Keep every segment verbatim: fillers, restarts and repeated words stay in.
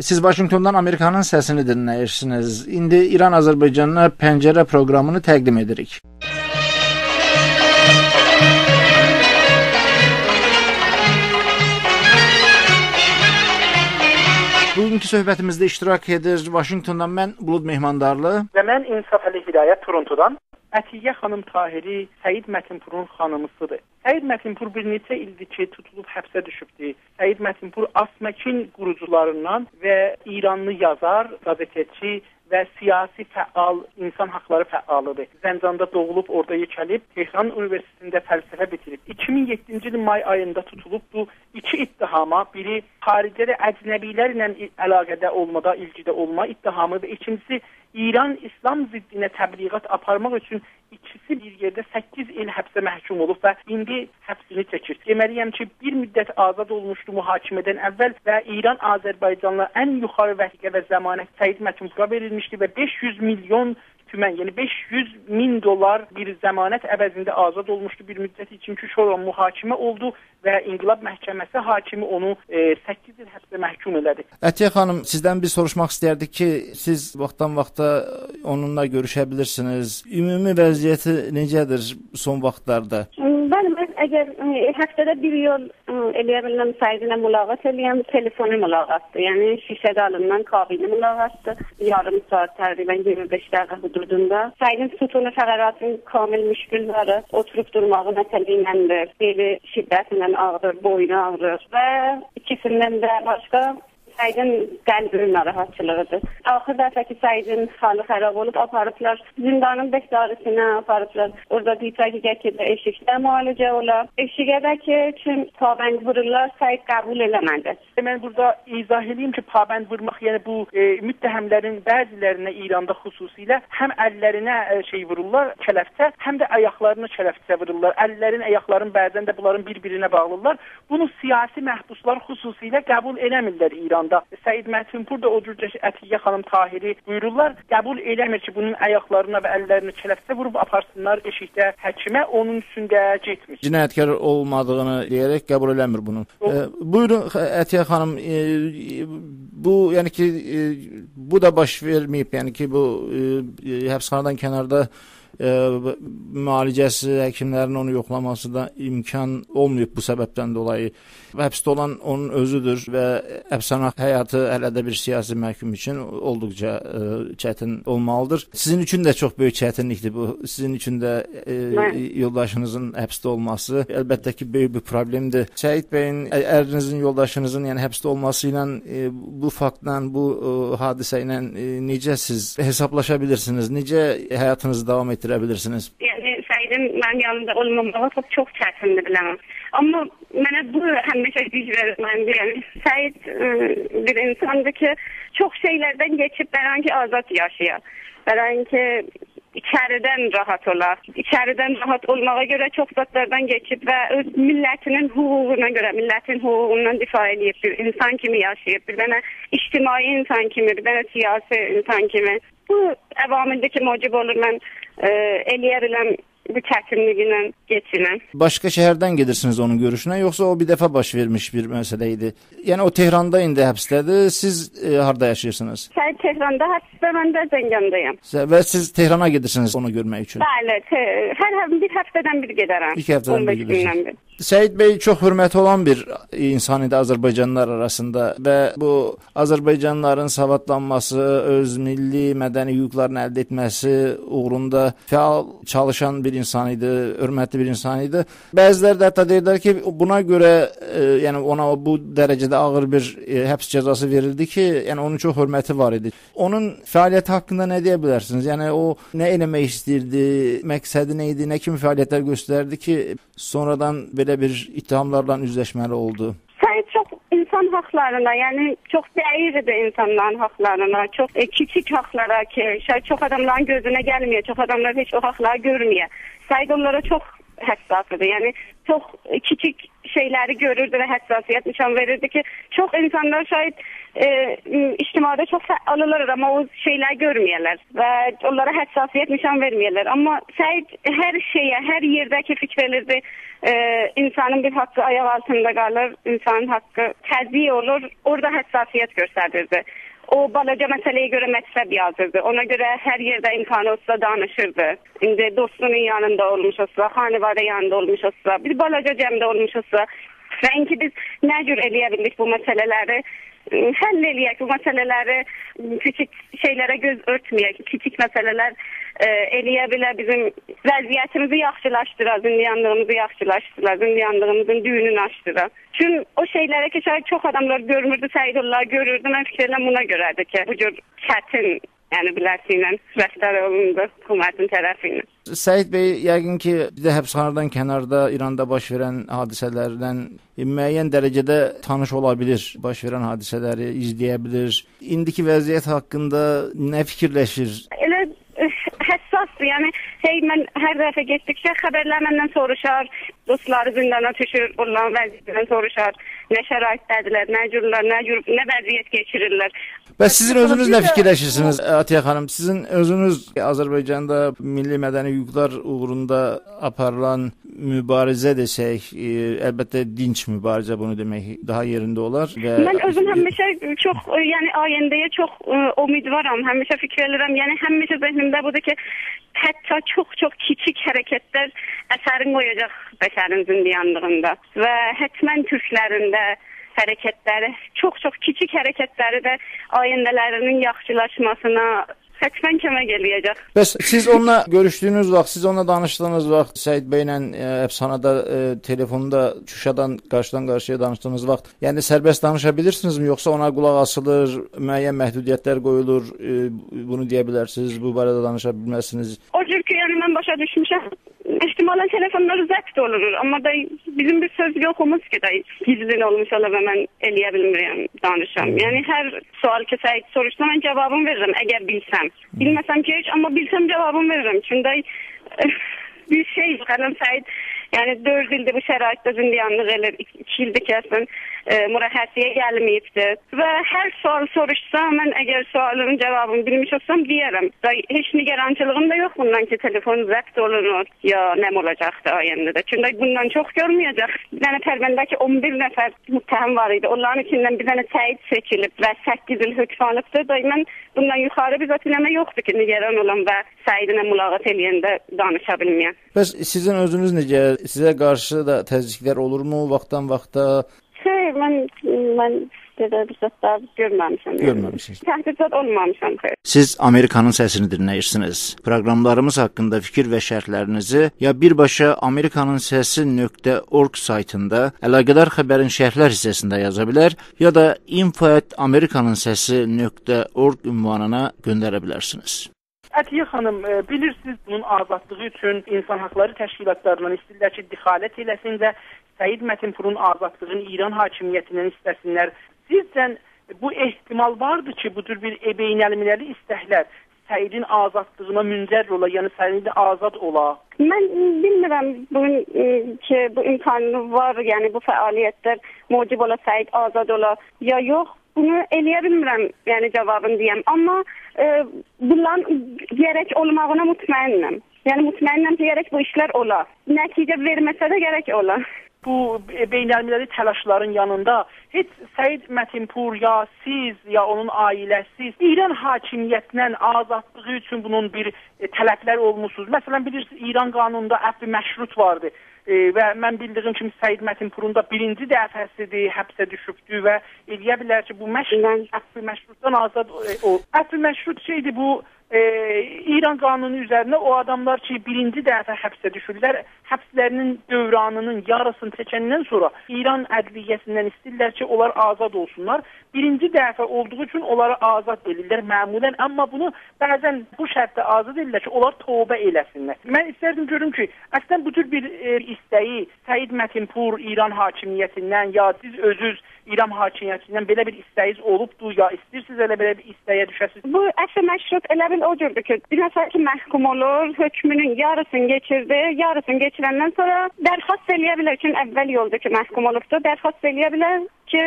سیز واشینگتوندان آمریکانین سسینی دینله‌ییرسینیز. ایندی ایران آذربایجانینا پنجره پروقرامینی تقدیم ائدیریک. بوگونکو صحبتیمیزده اشتراک ائدیر واشینگتوندان من، بولود مهماندارلی. و من انصافعلی هدایت تورونتودان. عطیه خانیم طاهری سعید متین‌پورون خانیمیسیدیر. سعید متین‌پور بیر نئچه ایلدیر کی، توتولوب حبسه دوشوبدور. سعید متین‌پور آسمکین قوروجولاریندان و ایرانلی یازار، قزئتچی و سیاسی فعال، اینسان حاقلاری فعالیدیر. زنجاندا دوغولوب، اورادا یئکه‌لیب، تهران اونیوئرسیتئتینده فلسفه بیتیریب. ایکی مین یئددینجی ایلین مای آییندا توتولوبدو. ایکی اتهاما، بیری خارجه و اجنبی‌لرله علاقه‌ده اولمادا، ایلگیده اولما اتهامی و ایکینجیسی ایران ایسلام ضدینه تبلیغات آپارماق اوچون ایکیسی بیر یئرده سککیز ایل حبسه محکوم اولوب و ایندی حبسینی چکیر. دئمه‌لی‌یم کی، بیر مدت آزاد اولموشدو محاکمه‌دن اول و ایران آذربایجانلا ان یوخاری وثیقه و ضمانت سعید متین‌پورا وئریلمیشدی و بئش یوز میلیون تومن، یعنی بئش یوز مین دلار بیر ضمانت عوضینده آزاد اولموشدو بیر مدت اوچون کی، سونرا محاکمه اولدو و انقلاب محکمه‌سی حاکمی اونو، ائ، سککیز ایل حبسه محکوم ائله‌دی. عطیه خانیم، سیزدن بیز سوروشماق ایستردیک کی، سیز واختدان واختا اونونلا گؤروشه بیلیرسینیز. عمومی وضعیتی نئجه‌دیر سون واختلاردا؟ بلی، من اگر، ائ، هفته‌ده بیر یول، ائ، ائلیه بیلم، سعیدینله ملاقات ائلیه‌م، تلفنی ملاقاتدیر. یعنی شیشه دالیندان کابینی ملاقاتدیر. یاریم ساعات، تقریباً ایگیرمی بئش دقیقه حدودوندا. سعیدین ستون فقراتین کامل مشکل وار. اوتوروب دورماغی مسئله ایلندیر. بئلی شدتینن آغریر، بوینو آغریر و ایکیسیندن ده باشقا سعیدین قلبینین ناراحتچیلیغیدیر. آخیر دفعه کی، سعیدین حالی خراب اولوب، آپاریبلار زندانین بهداری‌سینه، آپاریبلار. اورادا دئییبلر کی، گرک کی، ائشیکده معالجه اولا. ائشیگه ده کی، چون پابند وورورلار، سعید قبول ائله‌مه‌دی. من بورادا ایضاح ائله‌ییم کی، پابند وورماق، یعنی بو، ائ، متهم‌لرین بعضی‌لرینه ایراندا خصوصیله هم اللرینه، ائ، شئی وورورلار، کلفچه، هم ده آیاقلارینا کلفچه وورورلار. اللرین، آیاقلارین، بعضاً ده بونلارین بیر-بیرینه باغلیرلار. بونو سیاسی محبوسلار خصوصیله قبول ائله‌میرلر ایراندا. سعید متین‌پور دا او جور کی، عطیه خانیم طاهری بویورورلار، قبول ائله‌میر کی، بونون آیاقلارینا و اللرینه کلفچه ووروب آپارسینلار ائشیکده حکیمه، اونون اوچون ده گئتمیر. جنایتکار اولمادیغینی دئیه‌رک قبول ائله‌میر بونو. یوخ. ائ، بویورون، خ-، عطیه خانیم، ائ، بو، یعنی کی، ائ، بو دا باش وئرمه‌ییب، یعنی کی، بو، ائ، ائ، حبسخانادان کناردا، ائ، معالجه‌سی، حکیم‌لرین اونو یوخلاماسی دا امکان اولماییب بو سببدن دولایی. حبسده اولان اونون اؤزودور و حبسخانا حیاتی هله ده بیر سیاسی محکوم اوچون اولدوقجا، ائ، چتین اولمالیدیر. سیزین اوچون ده چوخ بؤیوک چتینلیکدیر بو. سیزین اوچون ده، ائ، من یولداشینیزین حبسده اولماسی البته کی، بؤیوک بیر پروبلئمدیر. سعید بیین، ا-، ارینیزین، یولداشینیزین، یعنی حبسده اولماسی ایله، ائ، بو فاکتلا، بو، ائ، حادثه ایله، ائ، نئجه سیز حسابلاشا بیلیرسینیز؟ نئجه حیاتینیزی داوام ائتدیره بیلیرسینیز؟ یعنی، سعیدین منیم یانیمدا اولماماغی چوخ، چوخ چتیندیر بیله‌مم. آمما منه بو همیشه گوج وئریر. من دئییرم، سعید، ائ، بیر اینساندیر کی، چوخ شئیلردن کئچیب، برای اینکه آزاد یاشایا. برای اینکه ایچریدن راحت اولا. ایچریدن راحت اولماغا گؤره چوخ زادلاردان کئچیب و اؤز میللتینین حقوقونا گؤره، میللتین حقوقوندان دفاع ائله‌ییب، بیر اینسان کیمی یاشاییب، بیر دنه اجتماعی اینسان کیمی، بیر دنه سیاسی اینسان کیمی. بو عواملدیر کی، موجب اولور من، ائ، ائلیه بیلم بو چتینلیگینن کئچینم. باشقا شهردن گئدیرسینیز اونون گؤروشونه، یوخسا او بیر دفعه باش وئرمیش بیر مسئله ایدی؟ یعنی او تهراندا ایندی حبسده‌دیر. سیز، ائ، هاردا یاشاییرسینیز؟ سعید تهراندا حبسده، من ده زنگاندایام. سه-، و سیز تهرانا گئدیرسینیز اونو گؤرمک اوچون؟ بلی، ته-، هر، هر بیر هفته‌دن بیر گئدرم. ایکی هفته‌دن بیر اون بئش گئدیرسینیز. گوندن بیر. سعید بی چوخ حؤرمتی اولان بیر اینسان ایدی آذربایجانلیلار آراسیندا و بو آذربایجانلیلارین سوادلانماسی، اؤز میللی، مدنی حقوقلارینی الده ائتمه‌سی اوغروندا فعال چالیشان بیر اینسان ایدی، حؤرمتلی بیر اینسان ایدی. بعضی‌لری ده حتی دئییرلر کی، بونا گؤره، ائ، یعنی اونا بو درجه‌ده آغیر بیر، ائ، حبس جزاسی وئریلدی کی، یعنی اونون چوخ حؤرمتی وار ایدی. اونون فعالیتی حاقیندا نه دئیه بیلرسینیز؟ یعنی او نه ائله‌مک ایسته‌ییردی، مقصدی نه ایدی، نه کیمی فعالیتلر گؤستردی کی، سونرادان بئله بیر اتهاملارلا اوزلشمه‌لی اولدو؟ سعید چوخ اینسان حاقلارینا، یعنی چوخ دقیق ایدی اینسانلارین حاقلارینا، چوخ، ائ، کیچیک حاقلارا کی، شاید چوخ آداملارین گؤزونه گلمه‌یه، چوخ آداملار هئچ او حاقلاری گؤرمه‌یه. سعید اونلارا چوخ حساس ایدی، یعنی چوخ کیچیک شئیلری گؤروردو و حساسیت نشان وئریردی کی، چوخ اینسانلار شاید ائ، اجتماعدا چوخ فعال اولورلار، آمما او شئیلری گؤرمه‌یه‌لر و اونلارا حساسیت نشان وئرمه‌یه‌لر. آمما سعید هر شئیه، هر یئرده کی فیکیر ائلیردی، ائ، اینسانین بیر حاققی آیاق آلتیندا قالیر، اینسانین حاققی تضییع اولور، اورادا حساسیت گؤستریردی. او بالاجا مسئله‌یه گؤره مطلب یازیردی. اونا گؤره هر یئرده امکانی اولسا دانیشیردی. ایندی دوستونون یانیندا اولموش اولسا، خانواده یانیندا اولموش اولسا، بیر بالاجا جمعده اولموش اولسا، و اینکی بیز نه جور ائلیه بیلدیک بو مسئله‌لری، ائ، حل ائلیه‌ک، بو مسئله‌لری، ائ، کیچیک شئیلره گؤز اؤرتمه‌یک، کیچیک مسئله‌لر، ائ، ائلیه بیله بیزیم وضعیتیمیزی یاخشیلاشدیرا، زندگانلیغیمیزی یاخشیلاشدیرا، زندگانلیغیمیزین دویونونو آچدیرا. چون او شئیلری کی شاید چوخ آداملار گؤرموردو، سعید اونلاری گؤروردو. من فیکیر ائدیرم بونا گؤره‌دیر کی بو جور چتین، یعنی بیله‌سی ایله رفتار اولوندو حکومتین طرفی ایله. سعید بی، یقین کی، بیر ده حبسخانادان کناردا ایراندا باش وئرن حادثه‌لردن، ائ، معین درجه‌ده تانیش اولا بیلیر. باش وئرن حادثه‌لری ایزله‌یه بیلیر. ایندیکی وضعیت حاقیندا نه فیکیرلشیر؟ ائله، ائ، حساسدیر. یعنی، هئی، من هر دفعه گئتدیکجه خبرلر مندن سوروشار، دوستلاری زندانا دوشور، اونلارین وضعیتیندن سوروشار. نه شرایطده‌دیرلر، نه جورلر، نه جور، نه وضعیت کئچیریرلر. بس سیزین اؤزونوز نه فیکیرلشیرسینیز، عطیه خانیم؟ سیزین اؤزونوز آذربایجاندا میللی مدنی حقوقلار اوغروندا آپاریلان موباریزه دئسک، ائ، البته دینج موباریزه، بونو دئمک داها یئرینده اولار و من اؤزوم همیشه چوخ، ائ، یعنی آینده‌یه چوخ، ائ، امیدوارام. همیشه فیکیر ائدیرم، یعنی همیشه ذهنیمده بودور کی حتی چوخ-چوخ کیچیک حرکتلر اثرین قویاجاق بشرین زندگانلیغیندا و حتماً تورکلرین ده حرکتلری، چوخ-چوخ کیچیک حرکتلری ده آینده‌لرینین یاخشیلاشماسینا حتماً کؤمک ائلیه‌جک. بس سیز اونونلا گؤروشدویونوز واخت، سیز اونونلا دانیشدیغینیز واخت، سعید بی‌له، ائ، حبسخانادا، ائ، تلفوندا، شوشادان قارشیدان قارشییا دانیشدیغینیز واخت، یعنی سربست دانیشا بیلیرسینیزمی، یوخسا اونا قولاق آسیلیر، معین محدودیتلر قویولور، ائ، بونو دئیه بیلرسینیز، بو باره‌ده دانیشا بیلمزسینیز؟ او جور کی، یعنی، من باشا دوشموشم، احتمالاً تلفونلاری ضبط اولونور، آمما دا بیزیم بیر سؤز یوخوموز کی، دا گیزلین اولموش اولا و من ائلیه بیلمیرم، دانیشام. یعنی، هر سؤال کی سعید سوروشسا، من جاوابینی وئریرم، اگر بیلسم. بیلمه‌سم کی هئچ، آمما بیلسم جاوابینی وئریرم. چونکی دا بیر شئی یوخ، الان سعید، یعنی، دؤرد ایلدیر بو شرایطده زندگانلیق ائله‌ییر، ایکی ایلدیر کی اصلاً، ائ، مرخصی‌یه گلمه‌ییبدیر. و هر سؤال سوروشسا، من اگر سؤالین جاوابینی بیلمیش اولسام، دئیه‌رم. دا هئچ نگرانچیلیغیم دا یوخ بوندان کی تلفون ضبط اولونور یا نه اولاجاقدی آینده‌ده. چونکی بوندان چوخ گؤرمه‌یه‌جک. بیر دنه پرونده کی اون بیر نفر متهم وار ایدی، اونلارین ایچیندن بیر دنه سعید سئچیلیب و سککیز ایل حکم آلیبدی. دا من بوندان یوخاری بیر زاد نمنه یوخدور کی نگران اولام و سعیدله ملاقات ائله‌ینده دانیشا بیلمه‌یم. بس سیزین اؤزونوز نئجه؟ سیزه قارشی دا تضییقلر اولورمو واختدان واختا؟ خیر، من، من بئله بیر زادلار گؤرمه‌میشم، یعنی. گؤرمه‌میشسینیز. تهدید زاد اولمامیشام، خیر. سیز آمریکانین سسینی دینله‌ییرسینیز. پروقراملاریمیز حاقیندا فیکیر و شرحلرینیزی یا بیرباشا آمریکانین سسی نقطه اورگ سایتیندا، علاقه‌دار خبرین شرحلر حیصه‌سینده یازا بیلر، یا دا info at americanınsesi nokta org عنوانینا گؤندره بیلرسینیز. عطیه خانیم، ائ، بیلیرسینیز، بونون آزادلیغی اوچون اینسان حاقلاری تشکیلاتلاریندان ایسته‌ییرلر کی دخالت ائله‌سین و سعید متین‌پورون آزادلیغینی ایران حاکمیتیندن ایسته‌سینلر. سیزجه بو احتمال واردی کی بو جور بیر، ائ، بین‌المللی ایستکلر سعیدین آزادلیغینا منجر اولا، یعنی سعید آزاد اولا؟ من بیلمیرم بو گون، ائ، کی بو امکان وار، یعنی بو فعالیتلر موجب اولا سعید آزاد اولا یا یوخ. بونو ائلیه بیلمیرم، یعنی جاوابینی دئیم. آمما، ائ، بونلارین گرک اولماغینا مطمئنم. یعنی مطمئنم کی گرک بو ایشلر اولا. نتیجه وئرمه‌سه ده گرک اولا. بو، ائ، بین‌المللی تلاشلارین یانیندا هئچ سعید متین‌پور یا سیز، یا اونون عائله‌سی ایران حاکمیتیندن آزادلیغی اوچون بونون بیر، ائ، طلبلر اولموسونوز؟ مثلا، بیلیرسینیز، ایران قانونوندا عفو مشروط واردی. ائ، و من بیلدیگیم کیمی، سعید متین‌پورون دا بیرینجی دفعه‌سیدیر، حبسه دوشوبدو و ائلیه بیلر کی بو مش-، بلی. عفو مشروطدان آزاد، ائ، او، عفو مشروط شئیدیر بو، ائ، ایران قانونو اوزرینده او آداملار کی بیرینجی دفعه حبسه دوشورلر، حبسلرینین دورانینین یاریسینی چکندن سونرا ایران عدلیه‌سیندن ایسته‌ییرلر کی اونلار آزاد اولسونلار. بیرینجی دفعه اولدوغو اوچون اونلاری آزاد ائدیرلر معمولا، آمما بونو بعضا بو شرطده آزاد ائدیرلر کی اونلار توبه ائله‌سینلر. من ایستردیم گؤروم کی اصلا بو جور بیر، ائ، ایسته‌یی سعید متین‌پور ایران حاکمیتیندن، یا سیز اؤزونوز ایران حاکمیتیندن بئله بیر ایسته‌یینیز اولوبدو، یا ایسته‌ییرسینیز ائله بئله بیر ایسته‌یه دوشه‌سینیز؟ بو عفو مشروط ائله بیل او جوردور کی بیر نفر کی محکوم اولور، حکمونون یاریسینی کئچیردی، یاریسینی کئچیرندن سونرا درخواست ائلیه بیلر کی، اول یولدور کی محکوم اولوبدو، درخواست ائلیه بیلر کی،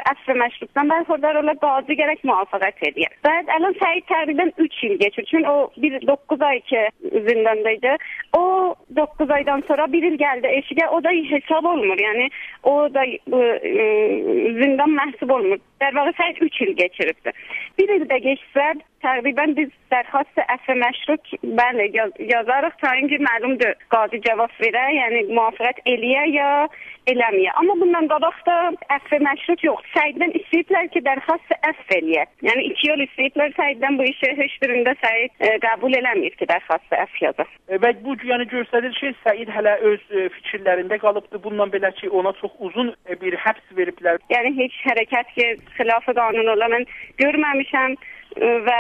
عفو مشروطدان برخوردار اولا، قاضی گرک موافقت ائلیه. بعد الان سعید تقریباً اوچ ایل کئچیر. چون او بیر دوققوز آی کی زنداندا ایدی، او دوققوز آیدان سونرا بیر ایل گلدی ائشیگه، او دا حساب اولمور. یعنی، او دا، ائ، ائ، زندان محسوب اولمور. در واقع سعید اوچ ایل کئچیریبدی. بیر ایل ده کئچسه، تقریباً بیز درخواست عفو مشروط، بلی، یاز-، یازاریق، تا اینکه معلوم دئییل قاضی جواب وئره، یعنی موافقت ائلیه یا ائله‌میه. آمما بوندان قاباق دا عفو مشروط یوخ. سعیددن ایسته‌ییبلر کی، درخواست عفو ائلیه. یعنی ایکی یول ایسته‌ییبلر سعیددن بو ایشی، هئچ بیرینده سعید، ائ، قبول ائله‌میر کی، درخواست عفو یازا. ائ، و بو، یعنی، گؤستریر کی، سعید هله اؤز، ائ، فیکیرلرینده قالیبدی. بونونلا بئله کی، اونا چوخ اوزون، ائ، بیر حبس وئریبلر. یعنی هئچ حرکت کی، خلاف قانون اولا من گؤرمه‌میشم، ائ، و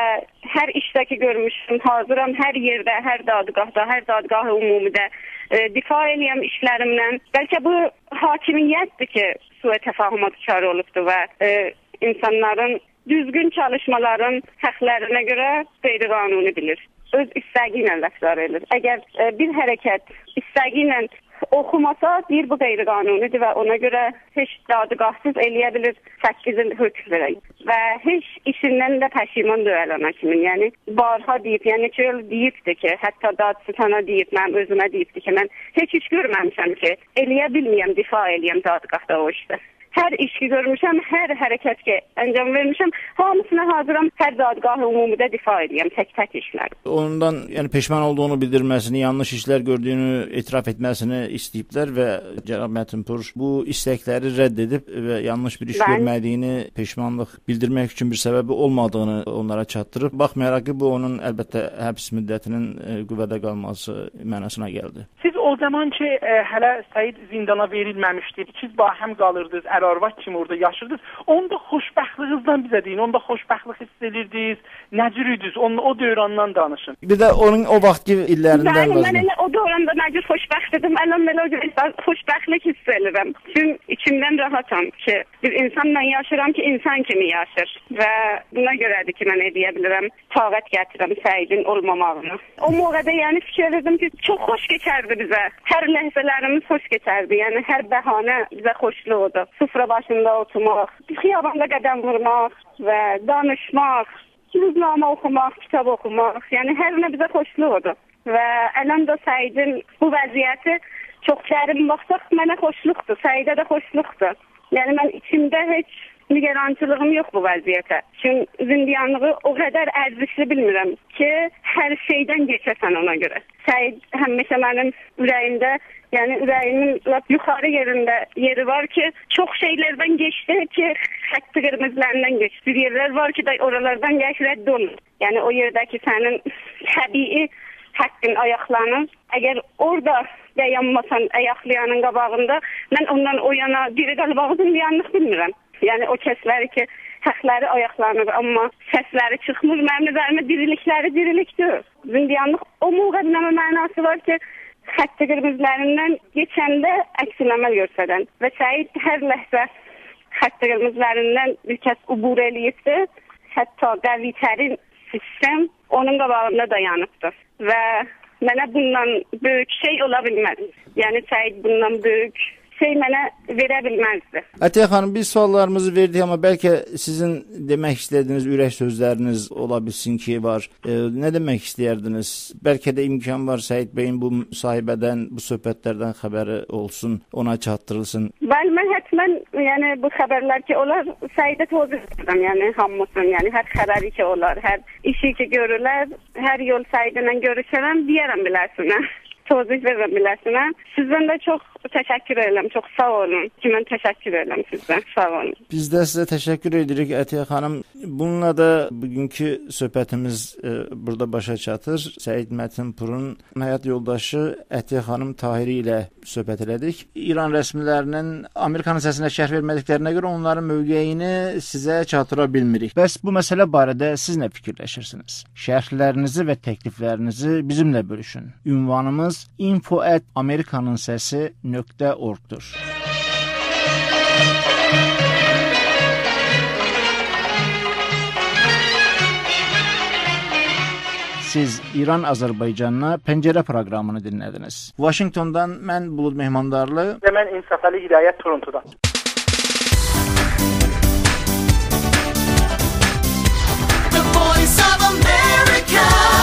هر ایشده کی گؤرموشم، حاضرام هر یئرده، هر دادگاهدا، هر دادگاه عمومیده، ائ، دفاع ائلییم ایشلریمدن. بلکه بو حاکمیتدیر کی، سوء تفاهما دچار اولوبدور و، ائ، اینسانلارین دوزگون چالیشمالارین حقلرینه گؤره غیرقانونی بیلیر. اؤز ایسته‌یی ایله رفتار ائدیر. اگر، ائ، بیر حرکت ایسته‌یی ایله اوخوماسا، دئییر، بو غیرقانونی‌دیر و اونا گؤره هئچ دادگاهسیز ائلیه بیلیر سککیز ایل حکم وئره. و هئچ ایشیندن ده پشیمان دئییل آنا کیمین. یعنی، بارها دئییب، یعنی، چؤل دئییبدی کی، حتی دادستانا دئییب، منیم اؤزومه دئییبدی کی، من هئچ ایش گؤرمه‌میشم کی، ائلیه بیلمه‌یم، دفاع ائلییم دادگاهدا او ایشده. هر ایش کی گؤرموشم، هر حرکت کی انجام وئرمیشم، هامیسینا حاضرام، هر دادگاه عمومیده دفاع ائدیرم، تک-تک ایشلر. اوندان، یعنی، پشیمان اولدوغونو بیلدیرمه‌سینی، یانلیش ایشلر گؤردویونو اعتراف ائتمه‌سینی ایسته‌ییبلر و جناب متین‌پور بو ایستکلری رد ائدیب و یانلیش بیر ایش، بلی، گؤرمه‌دیگینی، پشیمانلیق بیلدیرمک اوچون بیر سببی اولمادیغینی اونلارا چاتدیریب. باخمایاراق کی، بو اونون، البته، حبس مدتینین، ائ، قوه‌ده قالماسی معناسینا گلدی. سیز او زامان کی، ائ، هله سعید زندانا وئریلمه‌میشدی، ایکیز باهم قالیردینیز، ار-آرواد کیمی اورادا یاشیردینیز. اوندا خوشبختلیگینیزدن بیزه دئیین، اوندا خوشبختلیک حس ائدیردینیز، نه جور ایدینیز؟ اوندا، او دوراندان دانیشین. بیر ده اونون او واختکی ایللریندن، بلی، من وزنی، ائله او دوراندا نه جور خوشبخت ایدیم، الان بئله او جور خوشبختلیک حس ائدیرم. چون ایچیمدن راحاتام کی، بیر اینسانلا یاشیرام کی، اینسان کیمی یاشیر. و بونا گؤره‌دیر کی، من ائلیه بیلیرم طاقت گتیرم سعیدین اولماماغینا. او موقعده، یعنی، فیکیر ائدیردیم کی، چوخ خوش کئچردی بیزه. هر لحظه‌لریمیز خوش کئچردی. یعنی، هر بهانه بیزه خوشلوق ایدی. سفره باشیندا اوتورماق، خیاباندا قدم وورماق و دانیشماق، روزنامه اوخوماق، کیتاب اوخوماق. یعنی، هر نه بیزه خوشلوق ایدی. و الان دا سعیدین بو وضعیتی چوخ درین باخساق، منه خوشلوقدور، سعیده ده خوشلوقدور. یعنی، من ایچیمده هئچ نگرانچیلیغیم یوخ بو وضعیته. چون زندگانلیغی او قدر ارزشلی بیلمیرم کی، هر شئیدن کئچه‌سن اونا گؤره. سعید همیشه منیم اوره‌ییمده، یعنی اوره‌ییمین لاپ یوخاری یئرینده یئری وار کی، چوخ شئیلردن کئچدی کی، خط قرمزلریندن کئچدی. بیر یئرلر وار کی، دا اورالاردان گرک رد اولون. یعنی، او یئرده کی، سنین طبیعی حاققین آیاقلانیر. اگر اورادا دایانماسان آیاقلایانین قاباغیندا، من اوندان او یانا دیری قالماغی زندگانلیق بیلمیرم. یعنی، او کسلری کی، حاقلاری آیاقلانیر، آمما سسلری چیخمیر، منیم نظریمده دیریلیکلری دیریلیک دئییل. زندگانلیق او موقع بیر دنه معناسی وار کی، خط قرمزلریندن کئچنده عکس‌العمل گؤسترن و سعید هر لحظه خط قرمزلریندن بیر کس عبور ائله‌ییبدیر، حتی قوی‌ترین سیستم اونون قاباغیندا دایانیبدیر. و منه بوندان بؤیوک شئی اولا بیلمز. یعنی، سعید بوندان بؤیوک شئی منه وئره بیلمزدی. عطیه خانیم، بیز سؤاللاریمیزی وئردیک، آمما بلکه سیزین دئمک ایسته‌دیگینیز اورک سؤزلرینیز اولا بیلسین کی، وار. ائ، نه دئمک ایستردینیز؟ بلکه ده امکان وار، سعید بیین بو مصاحبه‌دن، بو صحبتلردن خبری اولسون، اونا چاتدیریلسین. بلی، من حتماً، یعنی، بو خبرلر کی اولار، سعیده توضیح وئررم، یعنی، هامیسینی، یعنی، هر خبری کی اولار، هر ایشی کی گؤرولر، هر یول سعیدله گؤروشرم، دئیه‌رم بیله‌سینه. توضیح وئررم بیله‌سینه. سیزدن ده چوخ تشکر ائدیرم، چوخ ساغ اولون کی، من تشکر ائدیرم سیزدن، ساغ اولون. بیز ده سیزه تشکر ائدیریک، عطیه خانیم. بونونلا دا بوگونکو صحبتیمیز، ائ، بورادا باشا چاتیر. سعید متین‌پورون حیات یولداشی عطیه خانیم طاهری ایله صحبت ائله‌دیک. ایران رسمی‌لری‌نین آمریکانین سسینه شرح وئرمه‌دیکلرینه گؤره اونلارین موقعینی سیزه چاتدیرا بیلمیریک. بس بو مسئله باره‌ده سیز نه فیکیرلشیرسینیز؟ شرحلرینیزی و تکلیفلرینیزی بیزیمله بؤلوشون. عنوانیمیز info at americanınsesi nokta org-دور. سیز ایران آذربایجانینا پنجره پروقرامی‌نی دینله‌دینیز. واشینگتوندان من بولود مهماندارلی. و من انصافعلی هدایت تورونتودان. The Voice of America.